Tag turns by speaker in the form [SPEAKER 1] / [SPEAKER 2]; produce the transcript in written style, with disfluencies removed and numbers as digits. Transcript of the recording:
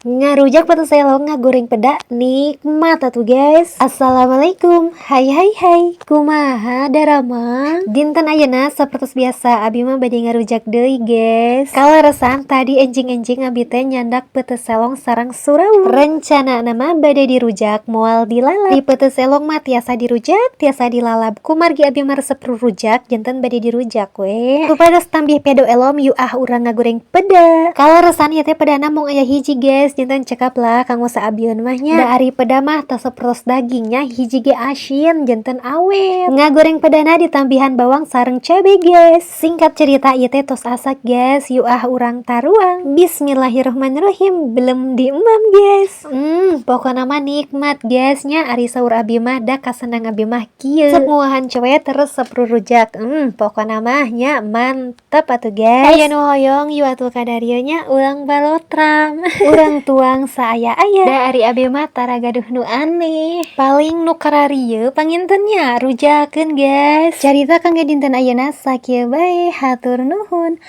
[SPEAKER 1] Ngarujak peteselong, ngagoreng peda, nikmat atuh, guys. Assalamualaikum. Hai hai hai. Kumaha daramang? Dinten ayeuna sapertos biasa abi mah bade ngarujak deui, guys. Kaleresan tadi enjing-enjing abi teh nyandak peteselong sareng surawu. Rencana mah bade dirujak, moal dilalap. Di peteselong mah tiasa dirujak, tiasa dilalap. Kumargi abi mah resep rujak, janten bade dirujak we. Supados tambih pedo elom, yuk ah urang ngagoreng peda. Kaleresan ieu teh pedana mung aya hiji, guys, janten cekap lah kanggo saabieun mah nya. Da ari peda mah teu sapertos dagingnya, hiji ge asin, janten awet. Ngagoreng pedana ditambihan bawang sareng cabe, guys. Singkat cerita, ieu teh tos asak, guys. Yuk ah urang taruang. Bismillahirrahmanirrahim. Belum diemam, guys. Pokokna mah nikmat, guys, nya. Ari saur abi mah da kasenang abi mah kieu. Resep nguahan cewek, terus resep rurujak. Pokokna mah nya mantep atuh, guys. Aya nu hoyong, yuk atuh kadarieu nya, urang balotram. Urang tuang saaya-aya. Da ari abi mah tara gaduh nu aneh. Paling nu kararieu panginten nya rujakeun, guys. Carita kangge dinten ayeuna sakieu bae, hatur nuhun.